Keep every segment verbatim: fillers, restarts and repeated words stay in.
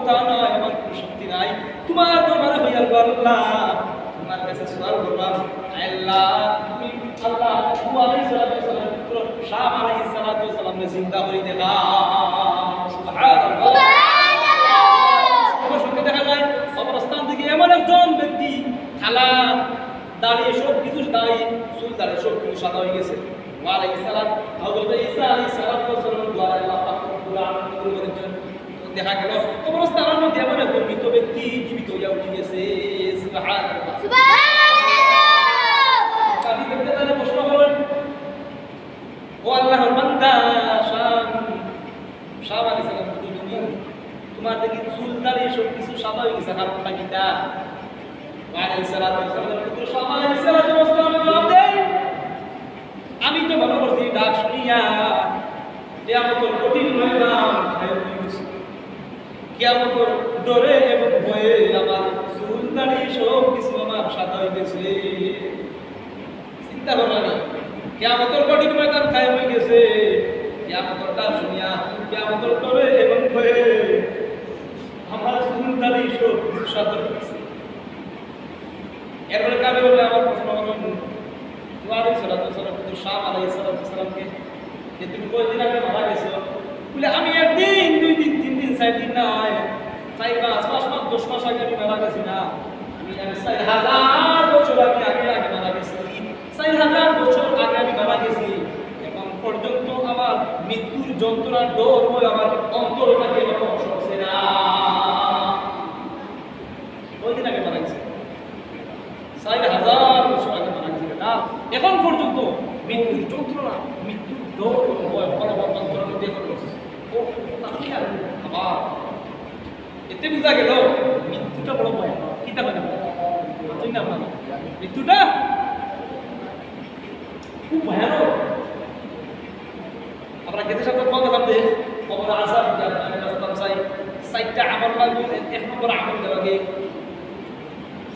তা নয়, আমার কোনো শক্তি নাই। তোমার দরবারে হইয়ার গো আল্লাহ, তোমার কাছে সওয়াল করলাম, আল্লাহ, তুমি আল্লাহ, নূহ আলাইহিস সালাতু ওয়াস সালামের পুত্র শাম আলাইহিস সালাতু ওয়াস সালামরে জিন্দা করি দেখা। সুবহানাল্লাহ। সুবহানাল্লাহ। সঙ্গে সঙ্গে দেখা যায়, কবরস্থান থেকে এমন একজন ব্যক্তি, কালা দাড়ি, সব কিছু দাড়ি, চুল দাড়ি সব কিছু সাদা হয়ে গেছে। নূহ আলাইহিস সালাম, হযরত ঈসা আলাইহিস সালাতু ওয়াস সালামের দ্বারা আল্লাহ পাক রব্বুল আলামিন কবুল করেছেন। দেখা গেল কবরস্থানের মধ্যে এমন একজন মৃত ব্যক্তি জীবিত হইয়া উঠে গেছে। সুবহানাল্লাহ। সুবহানাল্লাহ। তাবিঈনরা তারে প্রশ্ন করলেন, "ও আল্লাহর বান্দা শাম, শাম আলাইহিস সালাম, তুমি, তোমার দেখি চুল দাড়ি সব কিছু সাদা হয়ে গেছে, কারণটা কিতা?" নূহ আলাইহিস সালাতু ওয়াস সালাম, কিন্তু শাম আলাইহিস সালাতু ওয়াস সালাম জবাব দেয়, "আমি তো মনে করছি ডাক শুনিয়া কিয়ামতের কঠিন ময়দান খাই হয়ে গেছে। কিয়ামতের ডরে এবং ভয়ে আমার চুল দাড়ি সব কিছু আমার সাদা হয়ে গেছে।" চিন্তা করলাম, কিয়ামতের কঠিন ময়দান কায়েম হয়ে গেছে, কিয়ামতের ডাক শুনিয়া, কিয়ামতের ডরে এবং ভয়ে আমার চুল দাড়ি সব কিছু সাদা হয়ে গেছে। এরপরে কাবে বলে আবার প্রশ্ন করলেন, নূহ আলাইহিস সালাতু ওয়াস সালাম কিন্তু শাম আলাইহিস সালাতু ওয়াস সালামকে যে, "তুমি কয়দিন আগে মারা গেছো?" বলে, "আমি একদিন, দুই দিন, তিন দিন, চার দিন না হয়, চার মাস, পাঁচ মাস, দশ মাস আগে আমি মারা গেছি না। আমি, আমি চার হাজার বছর আগে, আগে, আগে মারা গেছি। চার হাজার বছর আগে আমি মারা গেছি। এখন পর্যন্ত আমার মৃত্যুর যন্ত্রণার ডর ভয় আমার অন্তর থেকে এখনো সরছে না।" কয়দিন আগে মারা গেছে? চার হাজার বছর আগে মারা গেছে। না, এখন পর্যন্ত মৃত্যুর যন্ত্রণা, মৃত্যুর ডর এবং ভয়, ভয়, ভয় অন্তরের মধ্যে এখন রয়েছে। ও, তাহলে আর আবার এতে বুঝা গেল মৃত্যুটা বড় ভয়ানক। কিতা মানে? মাতইন না আপনারা? মৃত্যুটা খুব ভয়ানক। আমরা গেছে সাথে কথা বলতে কবর আজাব, আমি বাঁচতাম চাই। চারটা আমল লাগবে। এক নম্বর আমল গেল কি?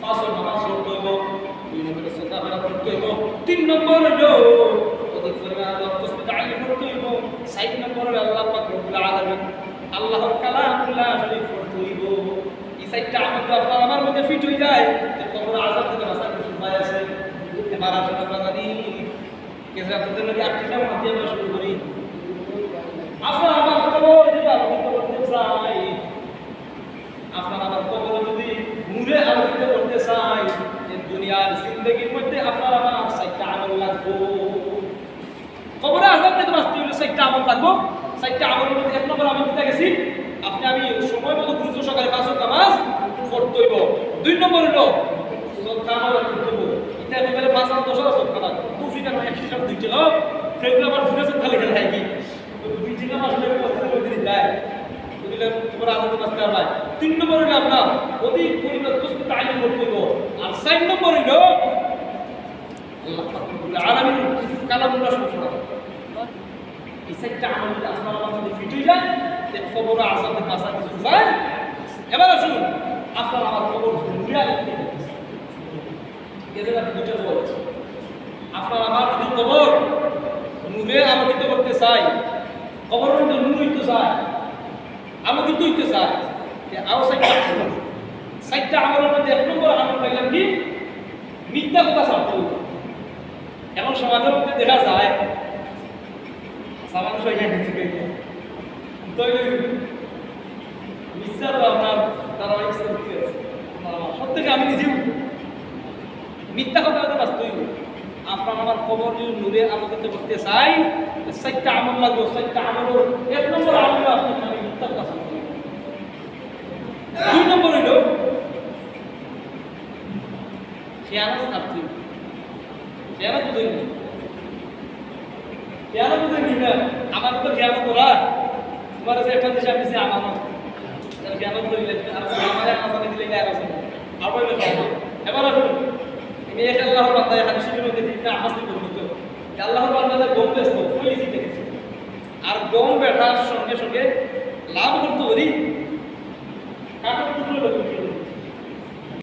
পাঁচ ওয়াক্ত নামাজ পড়তে হইব। দুই নম্বরে সদকা খয়রাত করতে হইব। তিন নম্বর হইল অধিক পরিমাণ আল্লাহ তসবিহ তাহলিল করতে হইব। চার নম্বর হইল আল্লাহ পাক রব্বুল আলামিন, আল্লাহর কালামুল্লাহ শরীফ পড়তে হইব। এই চারটা আমল যদি আপনার আমার মধ্যে ফিট হয়ে যায়, তো কবর আজাব থেকে বাঁচার কিছু উপায় আছে। এবার আসুন আমরা জানি, কেসে আপনাদের লগে আটটা মাতি আমরা শুরু করি। আপনার আমার কবর যদি আলোকিত করতে চাই, আপনার আমার কবর যদি নূরে আলোকিত করতে চাই, এই দুনিয়ার জিন্দেগির মধ্যে আপনার আমার চারটা আমল লাগবো। কবরে আজাব থেকে বাঁচতে হইলে চারটা আমল লাগবো। চারটা আমলের মধ্যে এক নম্বর আমল দিতে গেছি, আপনি আমি সময় মতো গুরুত্ব সহকারে পাঁচ ওয়াক্ত নামাজ পড়তে হইব। দুই নম্বর হইল সদকা আমল করতে হইব। এটা একেবারে পাঁচ আর দশ আর সদকা না। তৌফিক আর একশো টাকা দুই টাকা, সেগুলো আবার ফিরে সদকা লিখে দেয় কি? দুই টাকা মাস হলে কত করে দিন দেয়? বুঝলে, তোমার আজাদ বাঁচতে পারবে। তিন নম্বর হইল আপনার অধিক পরিমাণ তসবিহ তাহলিল করতে হইব। আর চার নম্বর হইল আল্লাহ পাক রব্বুল আলামিন কালামুল্লাহ শরীফ পড়া। এই চারটা আমল যদি আপনার আমার মধ্যে ফিট হয়ে যায়, তে কবর আজাব থেকে বাঁচার কিছু উপায়। এবার আসুন, আপনার আমার কবর নূরে আলোকিত করতে চাই। এই জায়গাতে দুইটা কবর আছে। আপনার আমার যদি কবর নূরে আলোকিত করতে চাই, কবরের মধ্যে নূর হইতে চায়, আলোকিত হইতে চায়, তে আরো চারটা আমল। চারটা আমলের মধ্যে এক নম্বর আমল পাইলাম কি? মিথ্যা কথা ছাড়তে হইব। এখন সমাজের মধ্যে দেখা যায়, আচ্ছা, মানুষ হয়ে গেছে, তো এই মিথ্যা তো আপনার ধারাবাহিক চলতে আছে। সব থেকে আমি নিজেও মিথ্যা কথা হতে বাঁচতে হইব। আপনার আমার কবর যদি নূরে আলোকিত করতে চাই, তো চারটা আমল লাগবে। চারটা আমল হলো, এক নম্বর আমল হলো আপনার নামে মিথ্যা কথা বলা। দুই নম্বর হইল খেয়ানত ছাড়তে হইব। খেয়ানত বুঝেননি? খেয়ানত বুঝেননি না? আমাদের তো খেয়ানত করা। তোমার কাছে একটা জিনিস আমি দিছি আমানত। তাহলে খেয়ানত করি না। আর আমার এক হাজার দিলে এক হাজার। আবার হইলো খেয়ানত। এবার আসুন। আমি এক আল্লাহর বান্দা এখানে শিবির হইতে দিন না, আমার দিকে বলতে হবে। আল্লাহর বান্দা যে গম বেচতো, ওই লিখে গেছে। আর গম বেচার সঙ্গে সঙ্গে লাভ করতে পারি। কাঠের টুকরো